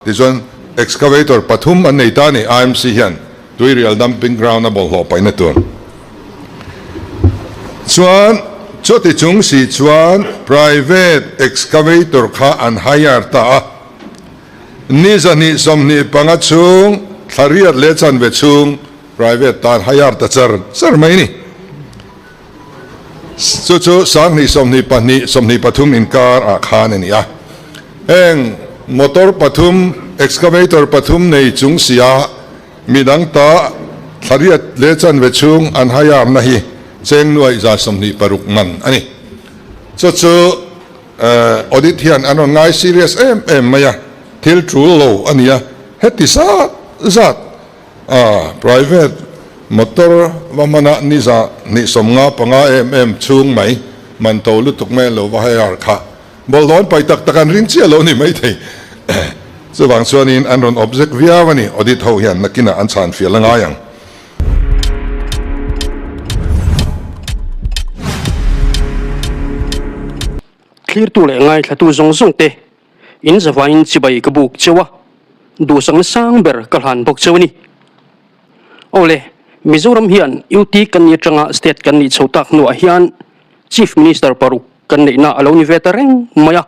Tichuan, excavator pathum an nei ta a ni, IMC hian Tuirial dumping ground a bawlhhlawh paihna tur. Chuan, chuti chung si chuan private excavator kha an hire ta a. Ni 225 chhung, thla riat leh chanve chhung private tan hire ta char char mai a ni. Chu chu 2022, 23 inkar ah khan a ni a. Heng motor pathum, excavator pathum nei chung sia midang ta thla riat leh chanve chhung an hire na hi cheng nuaih 26 man a ni. Chu chu audit hian an rawn ngai serious em em mai a, thil tul lo a ni a, heti zat zat A private motor va hmana ni 255 em em chhung mai man to lutuk mai lo va hire kha bawlhhlawh an pai tak tak an ring chiah lo ni maithei. Chuvang chuanin an rawn object viau a ni, audit ho hian nakinah an chhan fial a ngai ang. Thlirtu leh ngaithlatu zawng zawng te In zavaiin chibai ka buk cheu a, duhsakna sang ber ka hlan bawk cheu a ni. Awle, Mizoram hian UT kan ni atanga state kan nih chho tak hnuah hian Chief Minister paruk kan neihna a lo ni ve ta reng mai a.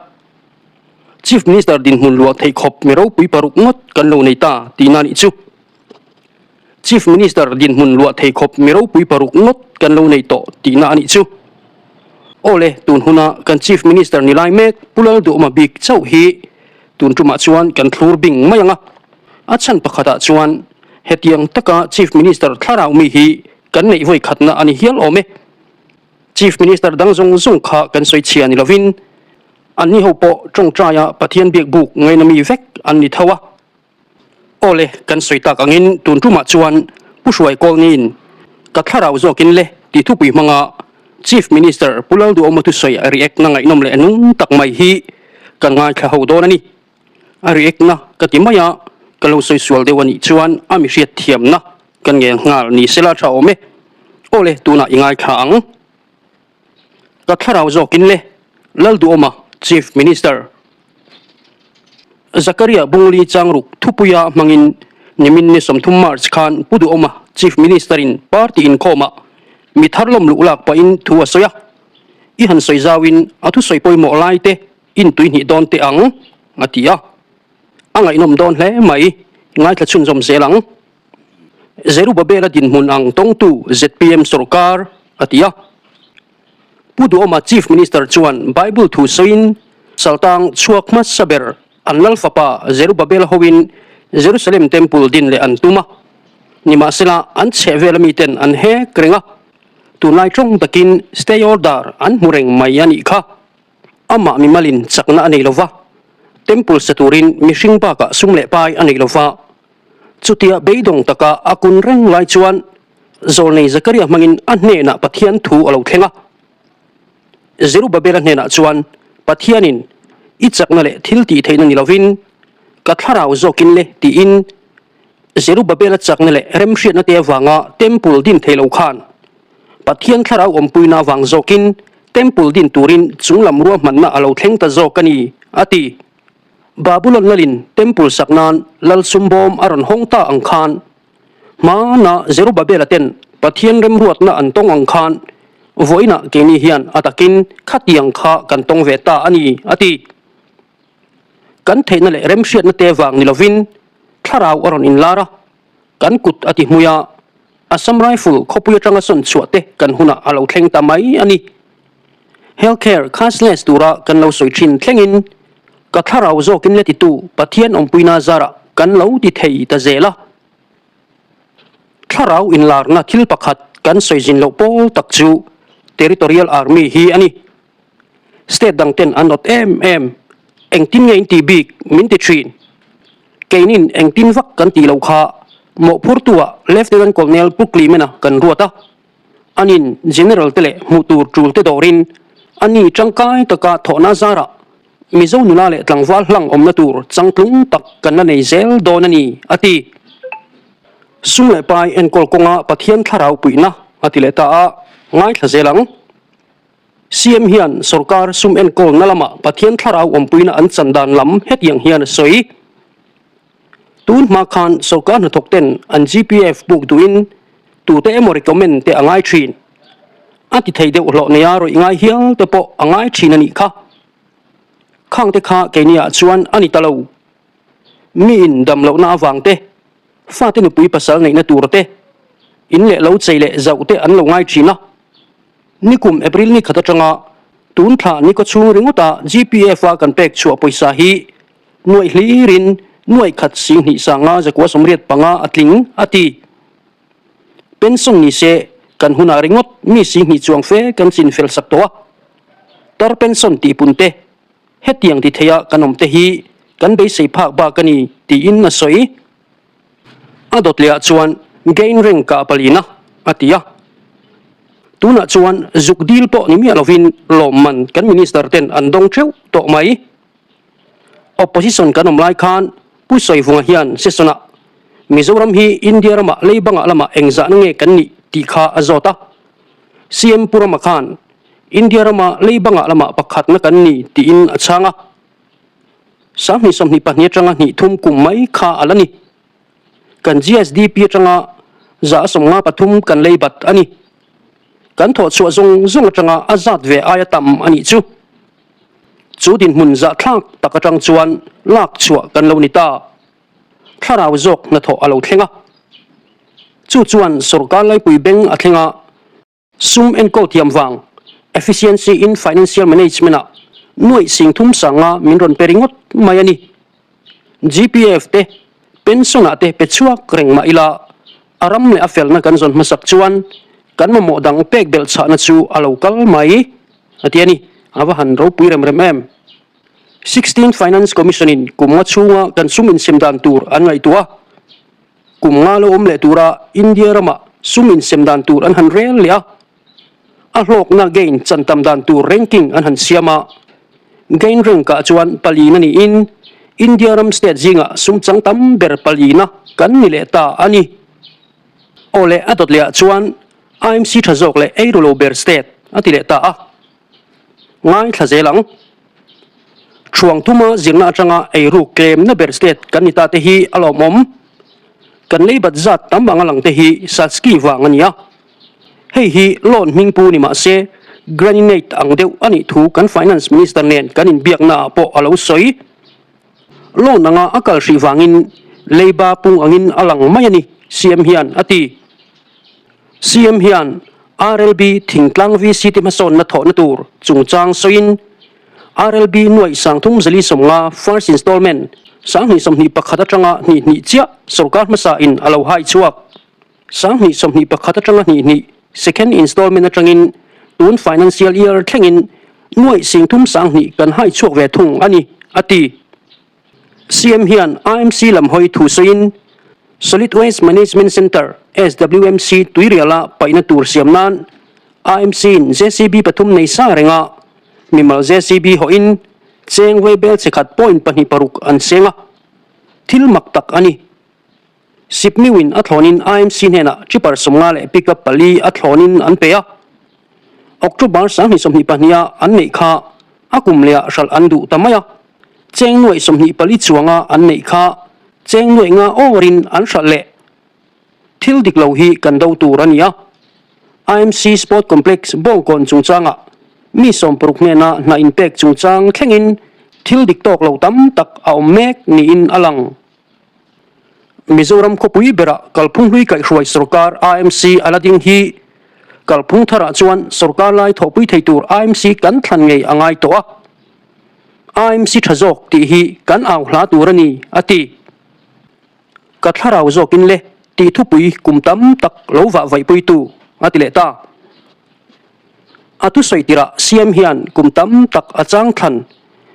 Chief Minister dinhmun luah theih khawp mi ropui paruk ngawt kan lo nei ta tihna nih chu. Chief Minister dinhmun luah thei khawp mi ropui paruk ngawt kan lo nei tawh tihna a nih chu. Awle, tun huna kan Chief Minister ni lai mek Pu Lalduhma bik chauh hi tun tumah chuan kan thlur bing mai ang a. A chhan pakhatah chuan hetiang taka Chief Minister thlarau mi hi kan neih vawi khatna a ni hial awm e. Chief Minister dang zawng zawng kha kan sawi chhia ni lovin anni ho pawh tawngtaia Pathian biakbuk ngaina mi vek an ni tho a. Awle, kan sawi tak angin tun tumah chuan Pu Hruai Kawlniin ka thlarau zawkin le tih thupui hmanga Chief Minister Pu Lalduhawma thusawi a react na ngaihnawm leh nung tak mai hi kan ngaithla ho dawn a ni. A react na ka ti mai a, ka lo sawi sual deuh a nih chuan a mi hriat thiamna kan ngel nghal ni sela tha awm e. Awle, tunah i ngaithla ang. Ka thlarau zawkin le Lalduhawma Chief Minister Zakaria Bungli Changruk thupuia hmangin nimin ni 30 March khan Pu Duhawma Chief Minister in party inkhawmah mi thar lawm luh lak pahin thu a sawi a, i han sawi zauin a thusawi pawimawh lai te intui hnih dawn teh ang a ti a, a ngaihnawm dawn hle mai, ngaithla chhunzawm zel ang. Zerubabela dinhmun ang tawngtu zpm sorkar a ti a. Pu Duhawma Chief Minister chuan Bible thu sawiin Saltang chhuak hmasa ber an lal fapa Zerubabela hoin Jerusalem Temple din leh an tum a. Nimahsela an chhehvela miten an hek reng a, tunlai tawng takin stay order an hmu reng mai a nih kha. Amah mimalin chakna a nei lova, Temple sa turin mihring bakah sum leh pai a nei lova, Chutia beidawng taka a kun reng lai chuan Zawlnei Zakaria hmangin a hnenah Pathian thu a lo thleng a. Zerubabela hnenah chuan Pathianin, I chakna leh thil tih theihna ni lovin, ka thlarau zawkin le tiin Zerubabela chakna leh remhriatna te avanga Temple din thei lo khan Pathian thlarau awmpuina avang zawkin Temple din turin chunglam ruahmanna a lo thleng ta zawk a ni, a ti. Babulon lalin Temple sak nan lal sumbawm a rawn hawng ta ang khan, hmana Zerubabela ten Pathian remruatna an tawng ang khan, vawiinah keini hian a takin khatiang kha kan tawng ve ta a ni, a ti. Kan theihna leh remhriatna te vang ni lovin thlarau a rawn inlar a, kan kut a ti hmui a, Assam Rifle khawpui atanga sawn chhuah te kan hunah a lo thleng ta mai a ni. Healthcare cashless tura kan lo sawi thin thlengin ka thlarau zawkin le titu Pathian awmpuina zarah kan lo ti thei ta zel a. Thlarau inlarna thil pakhat kan sawi zin loh pawl tak chu Territorial Army hi a ni. State dang ten an awt em em, engtin nge in tih bik min ti thin. Keinin engtin vak kan tih loh kha mawhphurtu-ah Lieutenant Colonel Pu Clement-a kan ruat a. Anin General te leh hmuh tur tul te dawrin a ni tangkai taka thawhna zarah Mizo nula leh tlangval hlang awmna tur changtlung tak kan la nei zel dawn a ni, a ti. Sum leh pai enkawl kawnga Pathian thlarau puihna a ti leh ta a, ngaithla zel ang. CM hian sorkar sum enkawlna lama Pathian thlarau awmpuina an chan dan lam hetiang hian a sawi. Tun hma khan sorkar hnathawk ten an GPF buk duhin tute emaw recommend te a ngai thin. A ti thei deuh hlawh neia rawih ngai hial te pawh a ngai thin a nih kha. Khang te kha keiniah chuan a ni ta lo. Miin dam lohna avang te, fate nupui pasal neihna tur te, in leh lo chei leh zauh te an lo ngai thin a. Nikum April ni khat atanga tun thla ni kaw chhung ringawta GPF a kan pek chhuah pawisa hi nuaih hlirin nuaih khat 25 185 a tling a ti. Pension ni se kan hunah ringawt mi 20 chuang fe kan chin fel sak tawh a. Tar pension tih pun te hetiang ti theia kan awm te hi kan beisei phak bak a ni tiin a sawi. A dawt lehah chuan gain reng kah palina a ti a. Tunah chuan zuk dil pawh ni miah lovin lawmman kan minister ten an dawng theuh tawh mai. Opposition kan awm lai khan Pu Sawivunga hian session-ah Mizoram hi India ramah leibangah lamah engzahna nge kan nih tih kha a zawt a. CM Pu Rama khan India rama leibangah lamah pakhatna kan ni tiin a chhang a. 2024 atanga hnih thum kum mai kha a la ni. Kan GSDP atanga 53% kan lei bat a ni. Kan thawh chhuah zawng zawng atanga a zat ve aia tam a nih chu. Chu dinhmun zahthlak tak atang chuan lak chhuah kan lo ni ta. Thlarau zawk hnathawh a lo thleng a. Chu chuan sorkar laipui beng a thleng a. Sum enkawl thiam vang, Efficiency in Financial Management ah nuaih 30,000 sanga min rawn pe ringawt mai a ni. GPF te, pension ah te pe chhuak reng mah ila, a ram leh a felna kan zawn hmasak chuan kan mamawh dang pek belh chhahna chu a lo kal mai a ti a ni. A va han ropui rem rem em. Sixteenth Finance Commission in kum nga chhunga kan sum insem dan tur an ngaihtuah a. Kum nga lo awm leh tura India rama sum insem dan tur an han rel leh a, a hlawkna gain chan tam dan tur ranking an han siam a. Gain rank ah chuan palina niin India ram state zingah sum chang tam ber palina kan ni leh ta a ni. Aw leh a dawt leh ah chuan IMC tha zawk leh eiru lo ber state a ti leh ta a. Ngaithla zel ang. Thuang thuma zirna atanga eiruk tlemna ber state kan ni ta te hi a lawmawm. Kan leibat zat tam anga lang te hi Satski vang a ni a. Hei hi loan hming pu ni mah se graninate ang deuh a nih thu kan Finance Minister nen kan inbiakna ah pawh a lo sawi. Loan anga a kal hrih vangin leiba pung angin a lang mai a ni, CM hian a ti. CM hian RLB thingtlang VC te hmasawnna thawhna tur chungchang sawiin RLB nuaih 3050 first installment 2021 atanga hnih hnih chiah sorkar hmasa in a lo hai chhuak. 2021 atanga hnih hnih second installment atangin tun financial year thlengin nuaih 32,000 kan hai chhuak ve thung a ni, a ti. CM hian IMC lam hawi thu sawiin Solid Waste Management Centre, SWMC, tuiriala paihna tur siam nan IMC-in JCB pathum nei sa renga mimal JCB hawhin cheng vaibel che khat point pahnih paruk an seng a, thil mak tak a ni. Sipmiuin a thlawnin IMC hnenah tripper 50 leh pickup pali a thlawnin an pe a, October 2022 a an neih kha a kum lehah hralh an duh ta mai a. Cheng nuaih 24 chuanga an neih kha cheng nuaih nga awrin an hralh leh. Thil dik lo hi kan do tur a ni a. IMC Sport Complex Bawngkawn chungchangah mi 60 hnena hna inpek chungchang thlengin thil dik tawk lo tam tak a awm mek niin a lang. Mizoram khawpui berah kalphung hlui kaihhruai sorkar IMC a la ding hi kalphung tharah chuan sorkar lai thawhpui thei tur IMC kan thlan ngei a ngai tawh a. IMC tha zawk tih hi kan au hla tur a ni, a ti. Ka thlarau zawkin le tih thupui kum tam tak lo vah vaihpuitu, a ti leh ta. A thusawi tirah CM hian kum tam tak a chang thlan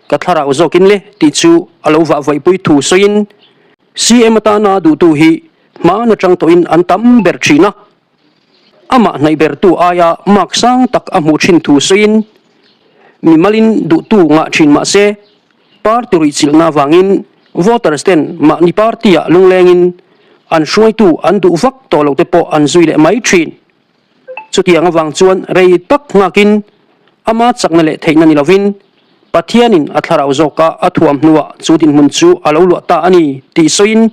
ka thlarau zawkin le tih chu a lo vah vaihpui thu sawiin CM atana duhtu hi hman atang tawhin an tam ber thin a. Amah hnaih bertu aia mark sang tak a hmuh thin thu sawiin, mimalin duhtu ngah thin mah se, party ruihchilhna avangin voters ten mahni party-ah lunglengin an hruaitu an duh vak tawh lo te pawh an zui leh mai thin. Chutiang avang chuan rei tak nghakin ama chakna leh theihna ni lovin Pathianin a thlarau zawka a thuam hnuah chu dinhmun chu a lo luah ta a ni tih sawiin.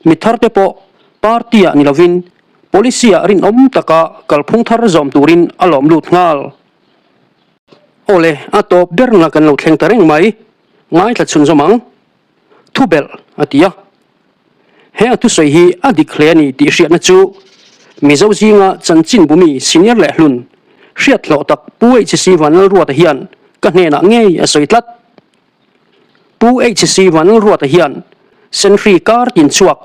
Mi tharte pawh party-ah ni lovin policy-ah rinawm taka kalphung thar zawm turin a lawm lut nghal. Awle, a tawp berna kan lo thleng ta reng mai, ngaithla chhunzawm ang. Thubelh a ti a. He a thusawi hi a dik hle a ni tih hriatna chu Mizo zinga chanchin bumi senior leh hlun hriat hlawh tak Pu HC Vanlalruata hian ka hnenah ngei a sawi tlat. Pu HC Vanlalruata hian Senhri kar tin chhuak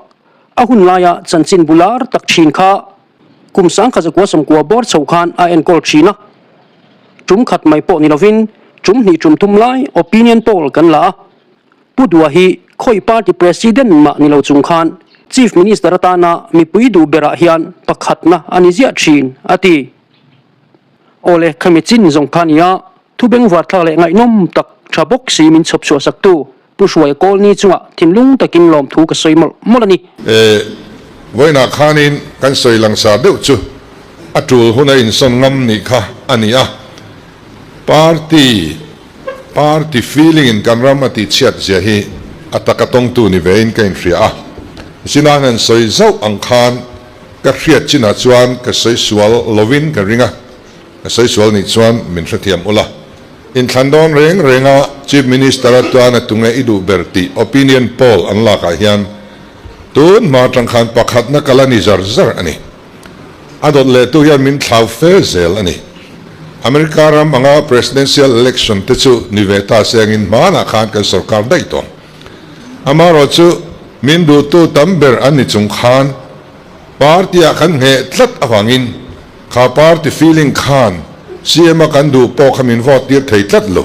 a hun laia chanchin bu lar tak thin kha kum sangkha zakua sawmkua bawr chho khan a enkawl thin a. Tum khat mai pawh ni lovin tum hnih tum thum lai opinion poll kan la a. Pu Dua hi khawi party president mah ni lo chung khan Chief Minister atana mipui duh berah hian pakhatna a ni ziah thin, a ti. Awle, khami chin zawng kha nia, thu bengvar thlak leh ngaihnawm tak tha bawk si min chhawp chhuah saktu Pu Hruaia Kawlni chungah thinlung takin lawmthu ka sawi mawlh mawlh a ni. E, vawiinah khanin kan sawi langsar deuh chu a tul huna insawn ngam nih kha a ni a, party Party feeling in kan ram a tihchhiat zia hi a taka tawngtu ni vein ka inhria a, zina han sawi zauh ang khan ka hriat chinah chuan ka sawi sual lovin ka ring a, ka sawi sual nih chuan min hrethiam ula. Inthlan dawn reng renga Chief Minister atuan a tunge i duh ber tih opinion poll an lakah hian tun hma atang khan pakhatna kal a ni zar zar a ni. A dawt lehtu hian min thlau fe zel a ni. America ram anga presidential election te chu ni ve ta se angin hmanah khan kan sorkar daih tawh. Amaherawh chu min duhtu tam ber an ni chung khan party ah kan ngheh tlat avangin kha party feeling khan CM a kan duh pawh kha min vote tir thei tlat lo.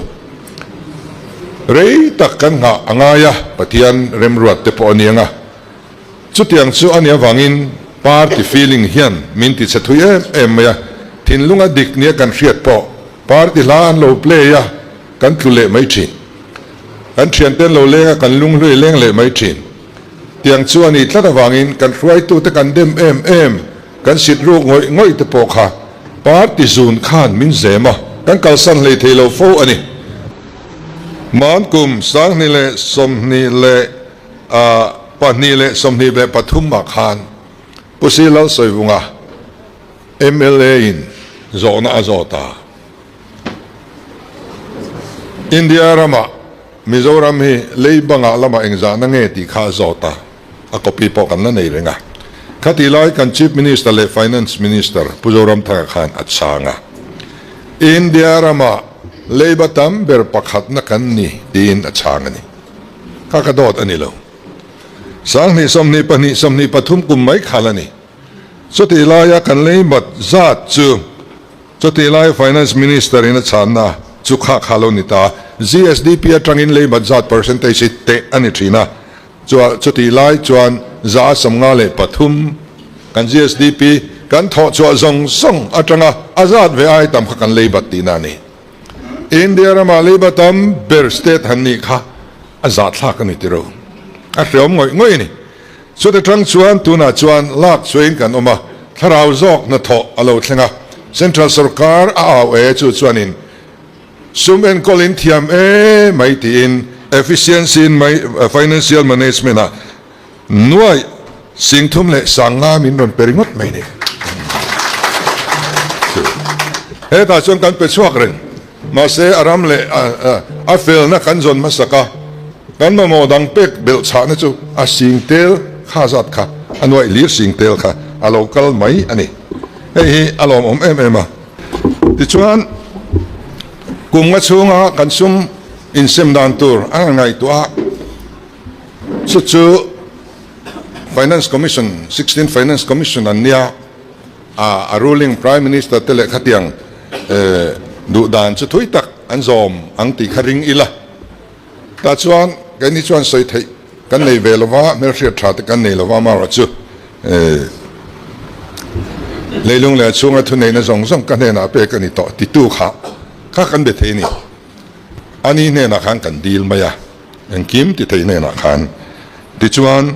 Rei tak kan nghah a ngai a, Pathian remruat te pawh a ni anga. Chutiang chu a nih avangin party feeling hian min ti chhe thui em em mai a, thinlunga dik nia kan hriat pawh party hla an lo play a, kan tlu leh mai thin. Kan thiante an lo leng a, kan lunghlui leng leh mai thin. Tiang chu a nih tlat avangin kan hruaitute kan dem em em, kan sit ruk ngawih ngawih te pawh kha party zun khan min zem a, kan kalsan hlei thei lo fo a ni. Hmankum 2020 A 223 ah khan Pu Si Lalsawivunga mla in zawhna a zawt a. India ramah Mizoram hi lei bangah lamah engzahna nge tih kha a zawt a, a copy pawh kan la nei reng a. Khatih lai kan Chief Minister leh Finance Minister Pu Zoramthanga khan a chhang a. India ramah leiba tam ber pakhatna kan ni tiin a chhang a ni. Kha ka dawt a ni lo. 2022 23 kum mai khal a ni. Chutih laia kan leibat zat chu chutih laia Finance Minister in a chhanna chu kha kha lo ni ta. GSDP atangin leibat zat percentage hi teh a ni thin a. Chua chutih lai chuan 153 kan GSDP kan thawh chhuah zawng zawng atanga a zat ve ai tam kha kan leibat tihna a ni. India rama leiba tam ber state han nih kha a zahthlak a ni tiro. A hreawm ngawih ngawih a ni. Chuta tang chuan tunah chuan lak chuain kan awm a, thlarau zawk hnathawh a lo thleng a. Central sorkar a au e chu chuanin sum enkawl in thiam e mai tiin efficiency in financial management ah Nuaih, singthum leh sanga min rawn pe ringawt mai ni. Hetah chuan kan pe chhuak reng. Mahse, a ram leh a felna kan zawn hmasak a, kan mamawh dang pek belh chhahna chu a sing tel kha zat kha, a nuaih lir sing tel kha a lo kal mai a ni. Hei hi a lawmawm em em a. Tichuan, kum nga chhunga kan sum insem dan tur a ngaihtuah a. Chu chu Finance Commission, Sixteen Finance Commission an nia, a ruling Prime Minister te leh khatiang duh dan chu thui tak an zawm ang tih kha ring ila. Tah chuan keini chuan sawi theih kan nei ve lova, hmelhriat tha te kan nei lova, amaherawh chu leilung leh a chhunga thuneihna zawng zawng ka hnenah pek a ni tawh titu kha kha kan be thei a ni. Ani hnenah khan kan dil mai a. Engkim ti thei hnenah khan tichuan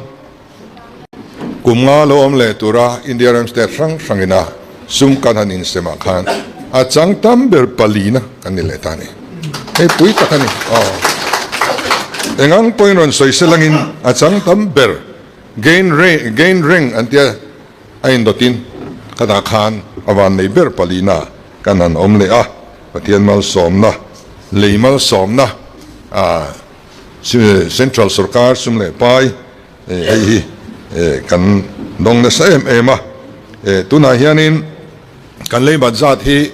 kum nga lo awm leh tura India ram state hrang hrangina sum kan han insemah khan a chang tam ber palina kan ni leh ta a ni. Hei pui tak a ni. Aw. Engang pawhin rawn sawi se langin a chang tam ber. Gain gain rank an tia a indawtin khatah khan a vannei ber palina kan han awm leh a, Pathian malsawmna, lei malsawmna, Central sorkar sum leh pai hei hi kan dawng nasa em em a, tunah hianin kan leibat zat hi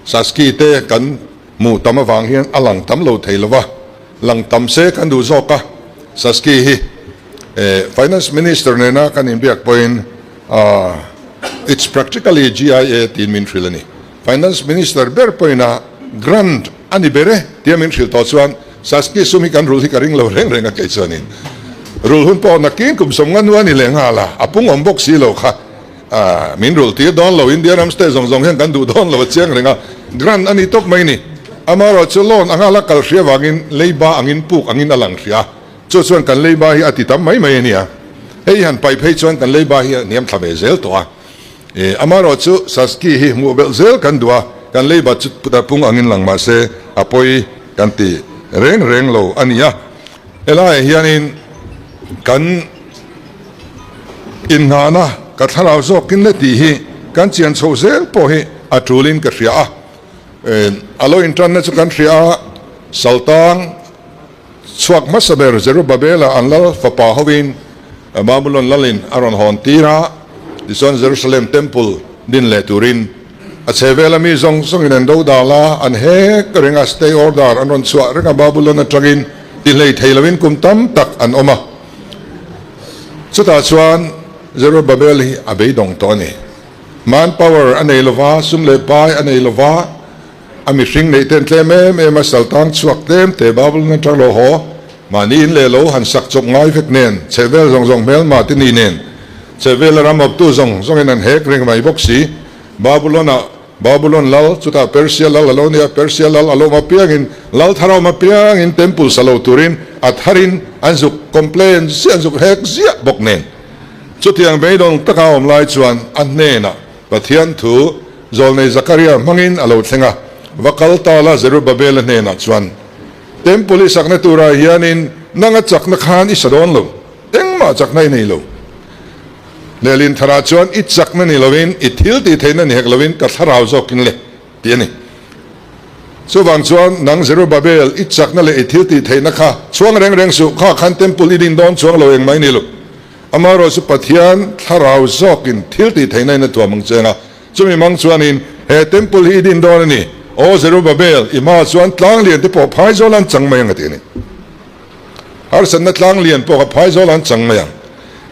Saski te kan hmuh tam avang hian a lang tam lo thei lova, lang tam se kan duh zawk a, Saski hi Finance Minister nena kan inbiak pawhin It's practically GIA tiin min hrilh a ni. Finance Minister ber pawhin a grant a ni ber e tia min hrilh tawh chuan Saski sum hi kan rul hi ka ring lo reng reng a kei chuanin rul hun pawh nakin kum sawmnga nu a ni leh nghal a, a pung awm bawk si lo kha min rul tir dawn lo India ram state zawng zawng hian kan duh dawn lo a chiang reng a, grant a ni tawp mai ni. Amaherawhchu loan anga la kal hria vangin leiba angin puk angin a lang hria. Chu chuan kan leiba hi a ti tam mai mai a nia. Hei han paih phei chuan kan leiba hi a hniam thla ve zel tawh a. E, amaherawhchu Saski hi hmuh belh zel kan duh a, kan leiba chu pung angin lang mah se a pawi kan ti reng reng lo a nia. Helaiah hianin kan inngahna ka thlarau zawkin le tih hi kan chian chhoh zel pawh hi a tulin ka hria a. E, a lo intanna chu kan hria a, Saltang, Chhuak hmasa ber Zerubabela an lal fapa hovin Babulon lalin a rawn hawn tir a, tichuan Jerusalem Temple din leh turin a chhe vela mi zawng zawngin an do dal a, an hek reng a, stay order an rawn chhuah reng a, Babulon atangin ti hlei thei loin kum tam tak an awm a. Chutah chuan Zerubabel hi a beidawng tawh a ni. Manpower a nei lova, sum leh pai a nei lova, A mihring neih ten tlem em em a saltang chhuak tlem te Babylon atang lo haw, mahni in leh lo han sak chawp ngai vek nen, chhehvel zawng zawng hmelma te ni nen, chhehvela ram awptu zawng zawngin an hek reng mai bawk si. Babylon ah Babylon lal, chutah Persia lal a lo nia, Persia lal a lo awm apiangin, lal thar a awm apiangin temple sa lo turin a tharin an zuk complain ziah, an zuk hek ziah bawk nen. Chutiang beidawng taka a awm lai chuan a hnenah Pathian thu Zawlnei Zakaria hmangin a lo thleng a, va kal ta la Zerubabela hnenah chuan, Temple i sakna turah hianin nanga chakna khan i sa dawn lo, engmah chakna i nei lo. Lehlin tharah chuan i chakna ni loin, i thil tih theihna ni hek loin ka thlarau zawkin le, tih a ni. Chuvang chuan nang Zerubabel, i chakna leh i thil tih theihna kha chhuang reng reng suh, kha khan Temple i din dawn chuang lo engmah i ni lo. Amaherawh chu Pathian thlarau zawkin thil tih theihna in a tuam ang cheng a, chumi mang chuanin he temple hi i din dawn a ni, Aw Zerubabel, i hmaah chuan tlang lian te pawh phaizawl an chang mai ang a ti a ni. Harsatna tlang lian pawh kha phaizawl an chang mai ang.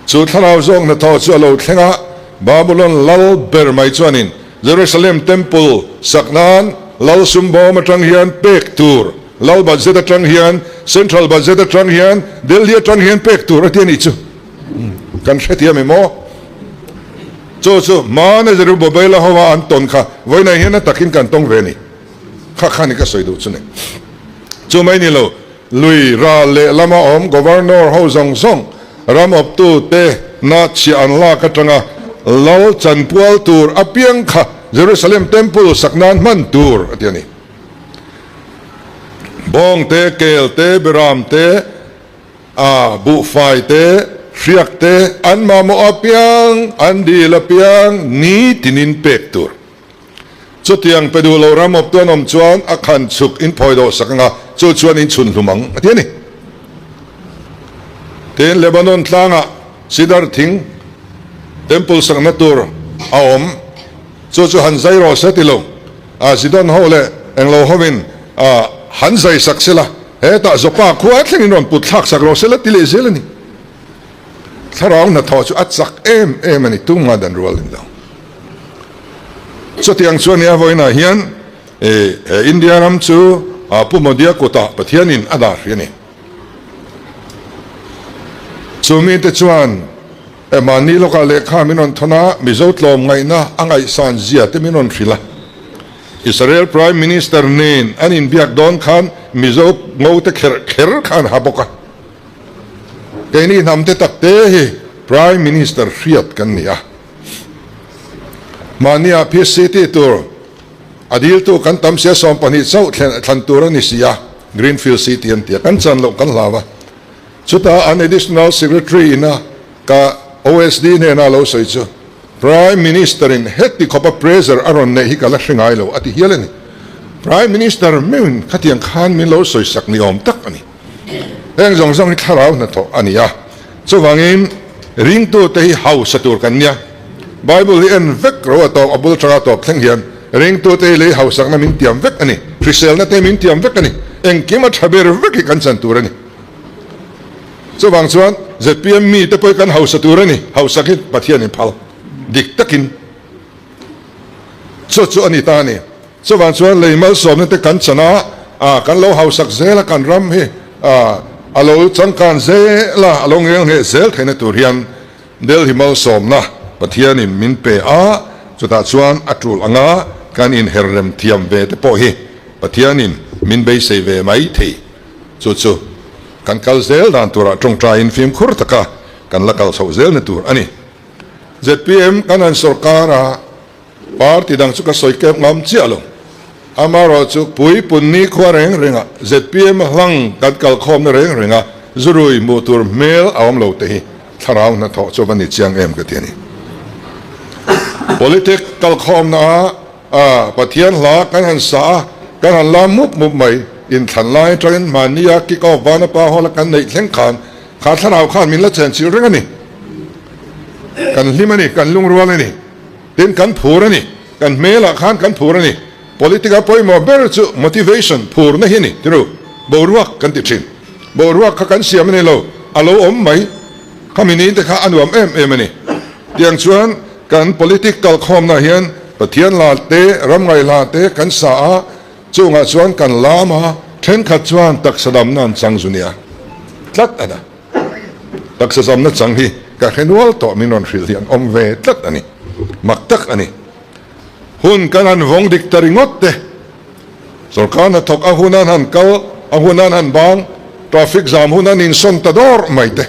Chu thlarau zawk hnathawh chu a lo thleng a, Babulon lal ber mai chuanin Jerusalem temple sak nan lal sumbawm atang hian pek tur, Lal budget atang hian, Central budget atang hian, Delhi atang hian pek tur a ti a nih chu. Kan hrethiam em aw? Chu chu hmana Zerubbabela ho a an tawn kha vawiinah hian a takin kan tawng ve a ni. Kha kha ni ka sawi duh chu ni. Chu mai ni lo, lui ral leh lama awm Governor ho zawng zawng ram awptu te na chhiah an lak atanga lal chanpual tur apiang kha Jerusalem Temple sak nan hman tur a ti a ni. Bawng te, kel te, beram te, a buhfai te, hriak te an mamawh apiang, an dil apiang nitinin pek tur. Chutiang pe duh lo ram awptu an awm chuan a khan chhuk in phawi dawh sak anga chu chuan in chhun hlum ang a ti a ni. Tin, Lebanon tlangah sidar thing temple sakna tur a awm, chu chu han zai rawh se ti lo. A Zidon ho leh englo hovin a han zai sak sela, hetah Joppa khua thlengin rawn put thlak sak rawh sela ti leh zel a ni. Thlarau hnathawh chu a chak em em a ni, tumah dan rual in lo. Chutiang chuan nia vawiinah hian he India ram chu Pu Modia kutah Pathianin a dah hrih a ni. Chu mite chuan E mahni lawkah lehkha min rawn thawn a, Mizo tlawm ngaihna a ngaihsan zia te min rawn hrilh a. Israel Prime Minister nen an inbiak dawn khan Mizo ngo te kherh kher kha an ha bawk a. Keini hnam te tak te hi Prime Minister hriat kan ni a. Mahnia PCT tur a diltu kan tam sia 12 chauh thlan tur a ni si a, Greenfield City an ti a, kan chan loh kan hlau a. Chutah an Additional Secretary ina. Ka OSD hnena lo sawi chu Prime Minister in heti khawpa pressure a rawn neih hi ka la hre ngai lo a ti hial a ni. Prime Minister meuhin khatiang khan min lo sawi sak ni awm tak a ni. Heng zawng zawng hi thlarau hnathawh a ni a, chuvangin ringtute hi hausa tur kan nia. Bible hi en vek ro a tawp a bul tanga tawp thleng hian ringtute hi lei hausakna min tiam vek a ni, hriselna te min tiam vek a ni, engkim a tha ber vek hi kan chan tur a ni. Chuvang chuan zpm mite pawh hi kan hausa tur a ni, hausak hi Pathianin phal dik takin chu chu a ni ta a ni. Chuvang chuan lei malsawmna te kan chan a, ah kan lo hausak zel a, kan ram hi ah a lo changkan zel a, a lo ngel ngheh zel theihna tur hian Delhi malsawmna Pathianin min pe a, chutah chuan a tul anga kan inher rem thiam ve te pawh hi Pathianin min beisei ve mai thei. Chu chu kan kal zel dan turah tawngtaiin fimkhur taka kan la kal chhoh zelna tur a ni. Zpm kan han sawrkar a, party dang chu ka sawi kep ngam chiah lo. Amaherawhchu puipun nikhua reng rengah zpm hlang kan kalkhawmna reng renga zurui hmuh tur hmel a awm lo te hi thlarau hnathawh chu va ni chiang em ka ti a ni. Politic kalkhawmna ah A, Pathian hla kan han sa a, kan han lam mup mup mai. Inthlan lai atangin hmannia kick off vana pa hawla kan neih thleng khan kha thlarau khan min la chenchilh reng a ni. Kan hlim a ni, kan lungrual a ni, tin kan phur a ni, kan hmelah khan kan phur a ni. Politic-a pawimawh ber chu motivation, phurna hi a ni, tiru, boruak kan ti thin. Boruak kha kan siam a ni lo, a lo awm mai. Khami ni te kha a nuam em em a ni. Tiang chuan kan politic kalkhawmna hian Pathian hla te, ramngai hla te kan sa a, chungah chuan kan lam a, thenkhat chuan taksa damna an chang zu nia tlat a na. Taksa zamna chang hi ka hre nual tawh min rawn hrilh hi an awm ve tlat a ni. Mak tak a ni. Hun kan han vawng dik ta ringawt te. Sorkar hnathawk a hun an han kal, a hun an han bang, traffic zam hun an insawn ta dawr mai te.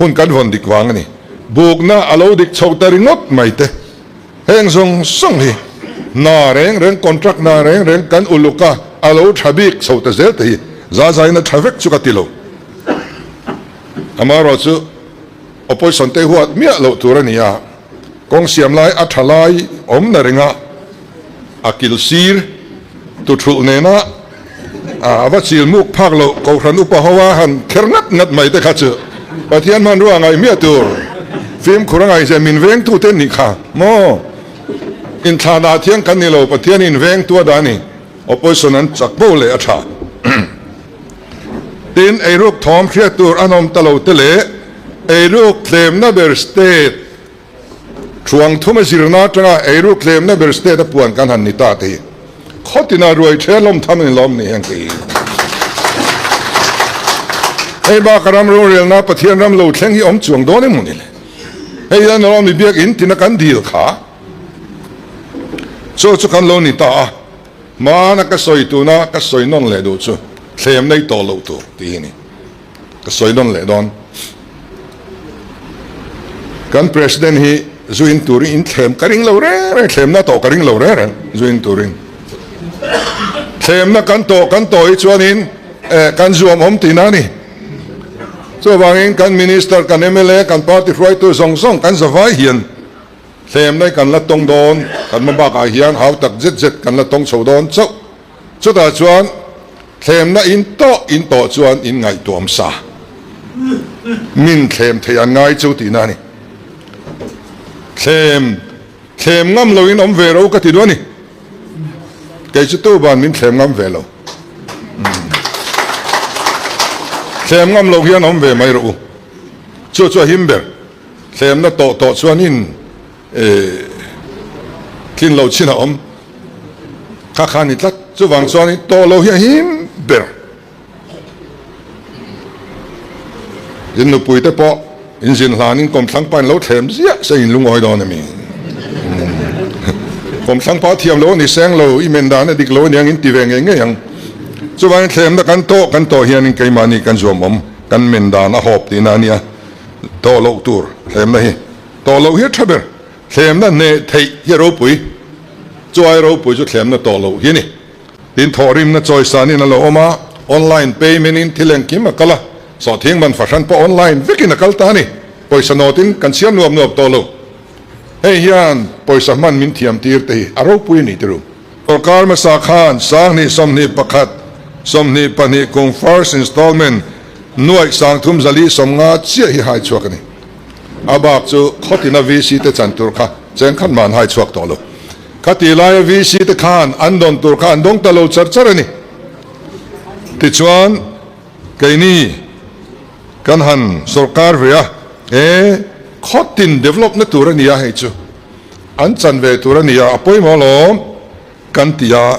Hun kan vawn dik vang a ni. Bukna a lo dik chho ta ringawt mai te. Heng zawng zawng hi hna reng reng, contract hna reng reng kan uluk a, a lo tha bik chho ta zel te hi za zain a tha vek chu ka ti lo. Amaherawhchu opposition te huat miah loh tur a ni a. Kawng siam lai a tha lai awm na ringa a kil sir tu thulh nena a va chil muk phak loh Kohhran upa ho a han kher ngat ngat mai te kha chu Pathian hmanrua ngaih miah tur fimkhur a ngaihzia min vengtu te nih kha maw inthlanah thiang kan ni lo Pathian in vengtu a dah a ni opposition an chak bo leh a tha tin eiruk thawm hriat tur an awm ta lo te leh eiruk tlemna ber state Thuang thuma zirna atanga eiruk tlemna ber state a puan kan han ni ta te hi khawtina ruai the lawm tham in lawm ni heng te hi. Hei baka ram rorelna Pathian ram lo thleng hi awm chuang dawn emaw ni le? Hei hian alawm i biak in tina kan dil kha chu chu kan lo ni ta a, hmana ka sawi tuna ka sawi nawn leh duh chu thlem nei tawh loh tur tih hi a ni. Ka sawi nawn leh dawn. Kan President hi zu in turin in thlem ka ring lo reng reng, thlemna tawh ka ring lo reng reng zu in turin. Thlemna kan tawh kan tawh hi chuanin eh kan zuam awm tihna a ni. Chuvangin kan Minister, kan mla, kan party hruaitu zawng zawng kan zavai hian thlemna hi kan la tawng dawn, kan hma bakah hian hau tak zet zet kan la tawng chho dawn chauh. Chutah chuan thlemna in tawh in tawh chuan in ngaihtuam sa min thlem thei an ngai chu tihna a ni. Thlem thlem ngam loin awm ve ro ka ti duh a ni. Kei chu tu ban min thlem ngam ve lo. Thlem ngam lo hian awm ve mai rawh u. Chu chu a him ber. Thlemna tawh tawh chuan in Tlin lo chin a awm kha kha a ni tlat. Chuvang chuanin tawh lo hi a him ber. In nupui te pawh in zin hlanin kawmthlang pa in lo thlem ziah se in lungawi dawn a mi. Kawmthlang pa thiam lo a ni seng lo, i men dan a dik lo aniang in ti ve ngei ngei ang. Chuvangin thlemna kan tawh kan tawh hianin keimahni kan zuam awm, kan men dan a hawp tihna a nia. Tawh loh tur thlemna hi. Tawh loh hi a tha ber. Thlemna hneh theih hi a ropui. Chu ai ropui chu thlemna tawh loh hi a ni. Tin, thawhrimna chawisanin a lo awm a, online payment in thil engkim a kal a. Sawhthing man fahran pawh online vekin a kal ta a ni. Pawisa nawtin kan chhiar nuap nuap tawh lo. Hei hian pawisa hman min thiam tir te hi a ropui a ni ti ru. Sorkar hmasa khan 20 21 22 kum first installment nuaih 30 zali 50 chiah hi hai chhuak a ni. A bak chu khawtina VC te chan tur kha cheng khat mah an hai chhuak tawh lo. Khati laia VC te khan an dawn tur kha an dawng ta lo char char a ni. Tichuan keini kan han sorkar ve a, e khawtin develop na tur a ni a hei chu an chan ve tur a ni a, a pawimawh alawm kan ti a,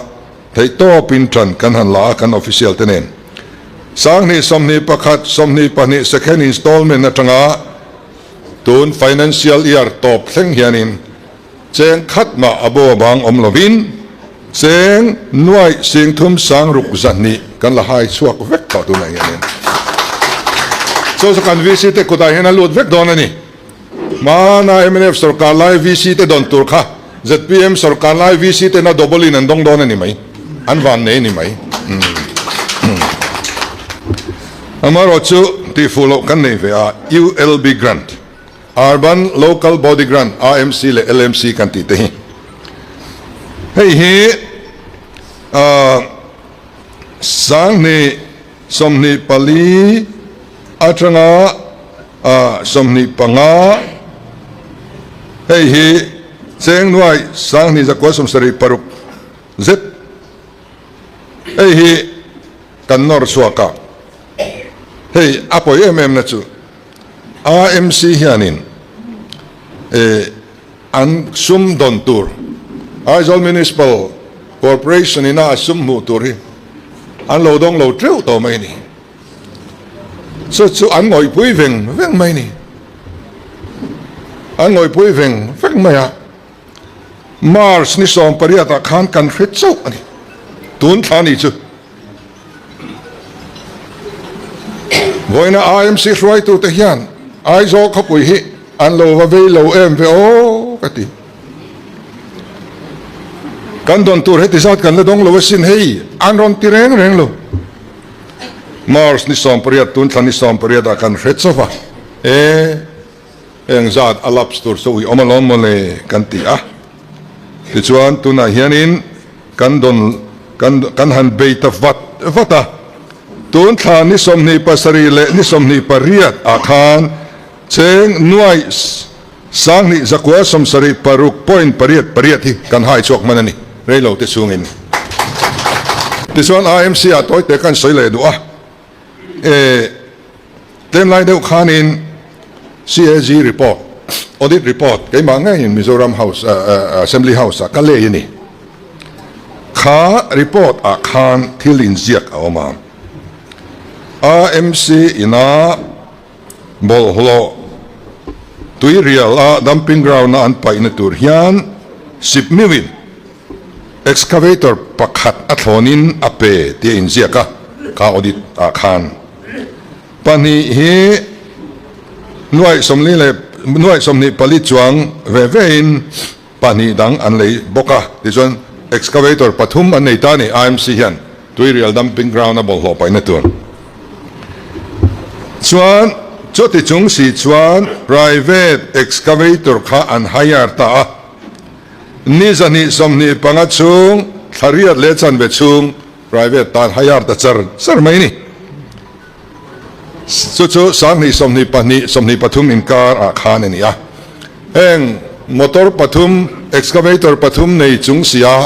theihtawpin ṭan kan han la a kan official te nen. 20 21 22 second installment atanga tun financial year tawp thleng hianin Cheng khat mah a bo bang awm lovin cheng nuaih 30 600 2 kan la hai chhuak vek tawh tunah hianin chu chu kan VC te kutah hian a lut vek dawn a ni. Hmana mnf sorkar lai VC te dawn tur kha zpm sorkar lai VC ten a double in an dawng dawn a ni mai, an van nei a ni mai. Amaherawhchu tihfuh loh kan nei ve a, ULB grant. Urban Local Body Grant, AMC leh LMC kan tih te hi. Hei hi 20 24 atanga 25 hei hi cheng nuai 20 176 zet hei hi kan nawr chhuak a. Hei a pawi em em na chu AMC hianin an sum dawn tur Aizawl Municipal Corporation ina a sum hmuh tur hi an lo dawng lo teuh tawh mai a ni. Chu chu an ngawihpui veng veng mai a ni. An ngawihpui veng veng mai a. March ni 18 ah khan kan hre chauh a ni. Tun thla ni chu. Vawiina IMC hruaitute hian Aizawl khawpui hi an lo va vei lo em ve aw ka ti. Kan dawn tur heti zat kan la dawng lo asin hei an rawn ti reng reng lo. March ni 18 tun thla ni 18 ah kan hre chauh a, e eng zat a lapse tur chu ui awm alawm mawle kan ti a. Tichuan tunah hianin Kan dawn kan kan han bei ta vat vat a, tun thla ni 27 leh ni 28 ah khan cheng nuaih 20 zakua 76 point pariat pariat hi kan hai chhuak hman a ni, reilo te chhungin. Tichuan AMC ah tawi te kan sawi leh duh a, e tlem lai deuh khanin CAG report, audit report keimah ngeiin Mizoram House Assembly House ah ka lei a ni. Kha report ah khan thil inziak a awm a, AMC ina bawlhhlawh tuirial a dumping ground a an paihna tur hian sipmiuin excavator pakhat a thlawnin a pe tih a inziak a, kha audit ah khan. Pahnih hi nuaih sawmli leh nuaih 24 chuang ve vein pahnih dang an lei bawk a, tichuan excavator pathum an nei ta a ni, IMC hian Tuirial dumping ground a bawlhhlawh paihna tur chuan chuti chung si chuan private excavator kha an hire ta a, ni 2 25 chhung thla riat leh chanve chhung Private tan hire ta char char mai ni. Chu chu 20 22 23 inkar ah khan a ni a. Heng motor pathum, excavator pathum nei chung sia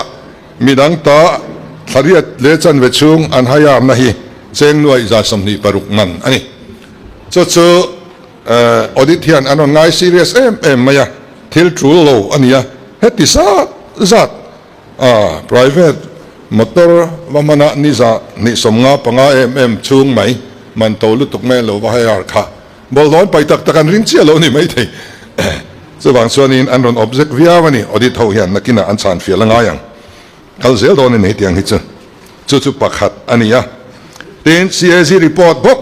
midang ta thla riat leh chanve chhung an hire na hi cheng nuaih 126 man a ni. Chu chu audit hian an rawn ngai serious em em mai a, thil tul lo a ni a, heti zat zat A private motor va hmana ni 2 55 em em chhung mai man to lutuk mai lo va hire kha bawlhhlawh an pai tak tak an ring chiah lo ni maithei. Chuvang chuanin an rawn object viau a ni, audit ho hian nakinah an chhan fial a ngai ang. Kal zel dawn a ni hetiang hi chu. Chu chu pakhat a ni a. Tin, CAG report bawk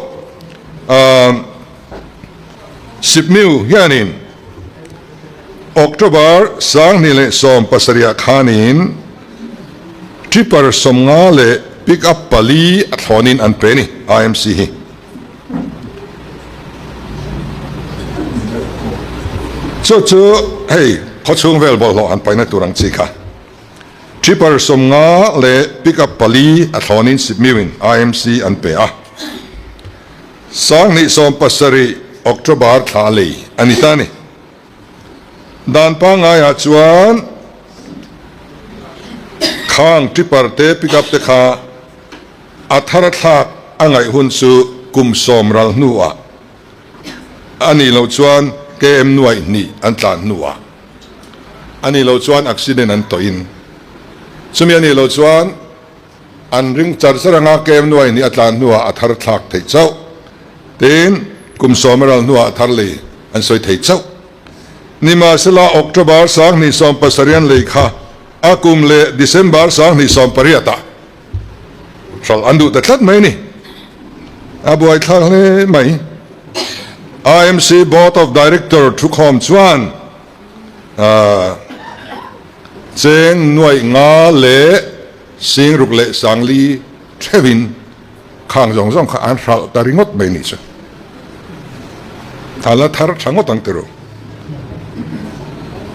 Sipmiu hianin October 2017 ah khanin Tripper 50 leh Pick up pali a thlawnin an pe a ni, IMC hi. Chu chu hei khawchhung vel bawlhhlawh han paihna tur ang chi kha. Tipper 50 leh pickup pali a thlawnin Sipmiuin IMC an pe a. 2017 October thla lei a ni ta a ni. Dan pangaiah chuan khang tipper te pickup te kha a thar a thlak a ngaih hun chu kum sawm ral hnuah a nih loh chuan KM nuaih hnih an tlan hnuah a nih loh chuan accident an tawhin chumi a nih loh chuan An ring char char anga KM nuai nih a tlan hnuah a thar thlak theih chauh. Tin, kum sawm a ral hnuah a thar lei an sawi thei chauh. Nimahsela, October 2017 an lei kha a kum leh December 2018 ah hralh an duh ta tlat mai a ni. A buaithlak hle mai. IMC Board of Director thukhawm chuan Cheng nuaih nga leh sing ruk leh sangli theuhin khang zawng zawng kha an hralh ta ringawt mai nih chu. A la thar tha ngawt ang ti ru.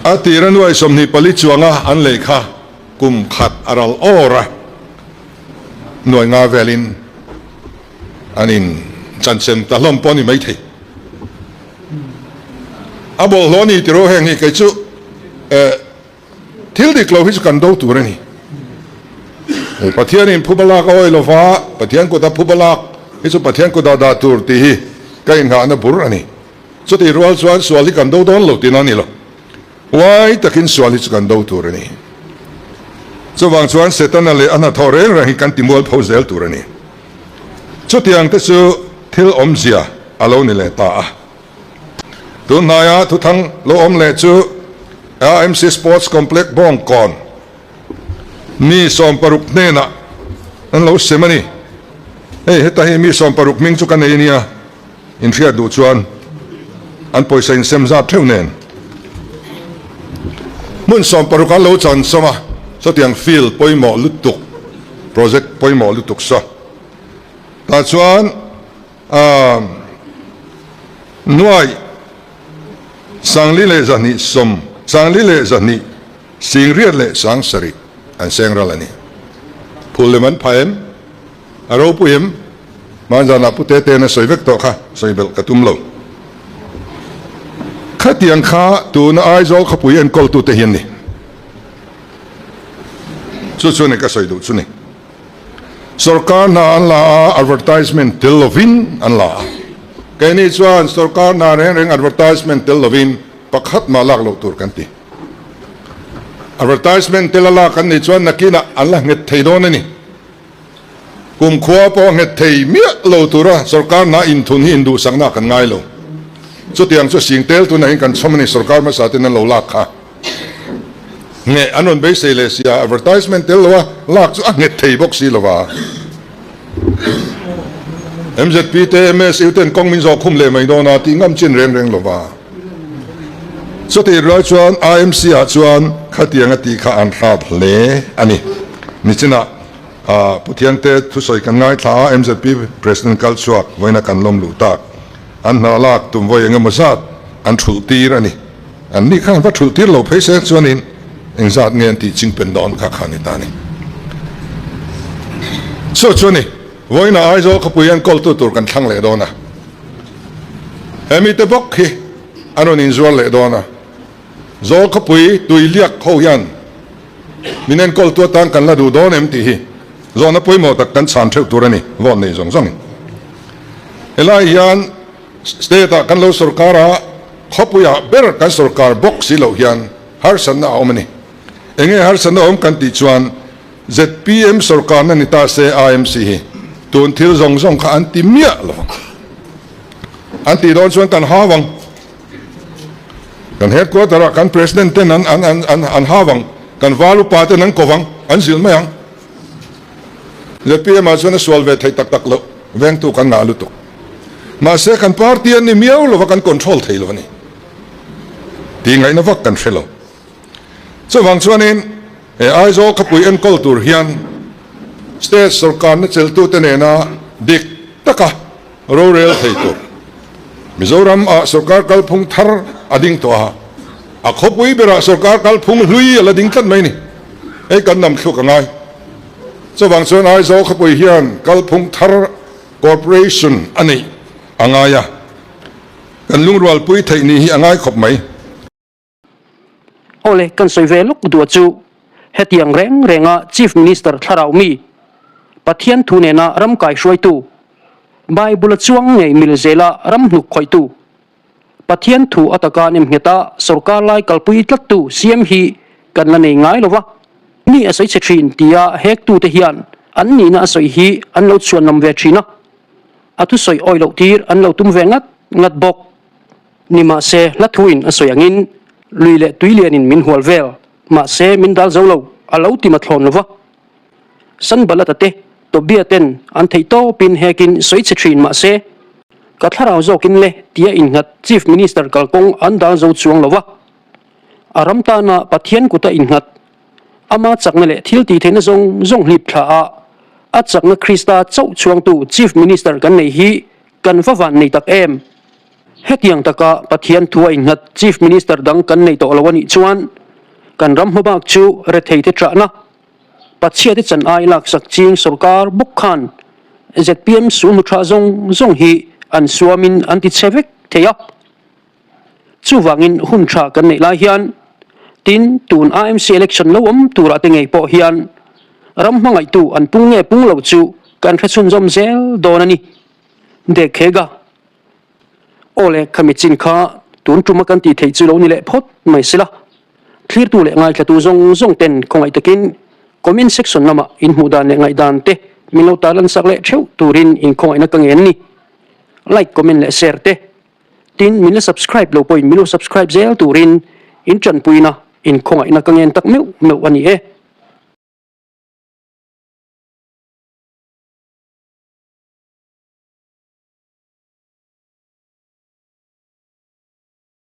A tira nuaih 24 chuanga an lei kha kum khat a ral awr a, nuaih nga velin an in chanchem ta hlawm pawh a ni maithei. A bawlhhlawh a ni tiraw heng hi kei chu eh thil dik lo hi chu kan do tur a ni. Pathianin phuba lak a awi lova Pathian kuta phuba lak hi chu Pathian kut ah dah tur tih hi ka inghahna bur a ni. Chutih rual chuan sual hi kan do dawn lo tihna a ni lo. Huai takin sual hi chu kan do tur a ni. Chuvang chuan Setana leh a hnathawh reng reng hi kan ti mualpho zel tur a ni. Chutiang te chu thil awmzia a lo ni leh ta a. Tun hnaia thuthang lo awm leh chu AMC Sports Complex Bawngkawn mi 60 hnenah an lo sem a ni. Hei heta hi mi 60 hming chu ka nei nia. Inhriat duh chuan an pawisa insem zat theuh nen hmun 60 an lo chan sawm a, sawtiang field pawimawh lutuk, project pawimawh lutuk saw tah chuan aah nuai 42 sawm 42 singriat leh 7000 an seng ral a ni. Phul lem an pha em? A ropui em? Hmanzanah Pu Tete'n a sawi vek tawh kha, sawi belh ka tum lo. Khatiang kha tuna Aizawl khawpui enkawltute hi an ni. Chu chu a ni ka sawi duh chu ni. Sorkar hna an la a, advertisement tel lovin an la a. Keini chuan sorkar hna reng reng advertisement tel lovin pakhat mah lak loh tur kan ti. Advertisement tel a lak an nih chuan nakinah an la nghet thei dawn a ni. Kumkhua pawh nghet thei miah lo tura sorkar hna inthun hi induhsakna kan ngai lo. Chutiang chu singtel tunah hian kan chhawm a ni, sorkar hmasa ten an lo lak kha. Ngheh an rawn beisei leh si a, advertisement tel loa lak chu a nghet thei bawk si lova. MZP te MSU ten kawng min zawh khum leh mai dawn a tih ngam chin reng reng lova. Chutih rual chuan IMC ah chuan khatiang a tih kha an hrat hle a ni. Nichinah Pu Thiangte thusawi kan ngaithla a, MZP President kal chhuak vawiina kan lawm luh tak. An hna lak tum vawi eng emaw zat an thulh tir a ni. An ni khan va thulh tir lo phei se chuanin engzat nge an tih chingpen dawn kha kha ni ta a ni. Chu chu a ni, vawiina Aizawl khawpui an kawltu tur kan thlang leh dawn a. He mite bawk hi an rawn inzuar leh dawn a. Zawl khawpui tui liak ho hian min enkawltu atan kan la duh dawn em tih hi zawhna pawimawh tak kan chhan theuh tur a ni, vote nei zawng zawngin. Helai hian state ah kan lo sorkar a, khawpuiah ber kan sorkar bawk si loh hian harsatna a awm a ni. Enge harsatna awm kan tih chuan zpm sorkarna ni ta se IMC hi tun thil zawng zawng kha an ti miah lo vang. An tih dawn chuan kan hau ang. Kan headquarter ah kan president ten an an an an hau ang, kan val upa ten an ko vang, an zilh mai ang. Zpm ah chuan a sual ve theih tak tak loh, vengtu kan ngah lutuk. Mahse kan party an ni miau lova kan control thei lo a ni. Tih ngaihna vak kan hre lo. Chuvang chuanin he Aizawl khawpui enkawl tur hian state sorkarna chelhtute nena dik taka rorel thei tur Mizoram ah sorkar kalphung thar a ding tawh a. A khawpui berah sorkar kalphung hlui a la ding tlat mai ni. Hei kan nam thluk a ngai. Chuvang chuan Aizawl khawpui hian kalphung thar Corporation a neih a ngai a, kan lungrualpui theih ni hi a ngai khawp mai. Awle, kan sawi ve lawk duah chu hetiang reng renga Chief Minister thlarau mi, Pathian thu nena ram kaihruaitu, Bible-a chuang ngei mil zela ram hnuk khawihtu, Pathian thu a taka nemnghet a sorkar lai kalpui tlattu CM hi kan la nei ngai lo va, mi a sawi chhe thin tia hektute hian an nihna a sawi hi an lo chhuanlam ve thin a, a thusawi awi loh tir an lo tum ve ngat ngat bawk. Nimahse hla thuin a sawi angin lui leh tui lianin min hual vel, mahse min dal zo lo, a lo ti mathlawn lo va. Sanbalata te, Tobia ten an theih tawpin hekin sawi chhe thin mahse, ka thlarau zawkin le tia innghat Chief Minister kalkawng an dal zo chuang lo va. A ram tana Pathian kuta innghat, ama chakna leh thil tih theihna zawng zawng hlip thla a, a chakna Krista chauh chhuangtu Chief Minister kan nei hi kan va van nei tak em? Hetiang taka Pathian thua innghat Chief Minister dang kan nei tawh lo a nih chuan kan ram hmabak chu retheite ṭahna, Pathiate chan ai laksak ching sorkar bawk khan zpm sulhnu tha zawng zawng hi an suamin an ti chhe vek thei a. Chuvangin hun tha kan neih lai hian tin tun AMC election lo awm turah te ngei pawh hian ram hmangaihtu an pung nge pung lo chu kan hre chhunzawm zel dawn a ni. Dekhega. Aw le, khami chin kha tun tuma kan tih theih chu lo ni leh phawt mai sila. Thlirtu leh ngaithlatu zawng zawng ten khawngaih takin comment section lamah in hmuh dan leh ngaihdan te min lo tarlan sak leh theuh turin in khawngaihna ka ngen ni. Like, comment leh share te. Tin, min la subscribe lo pawhin min lo subscribe zel turin in tanpuina in khawngaihna ka ngen tak meuh meuh a ni e.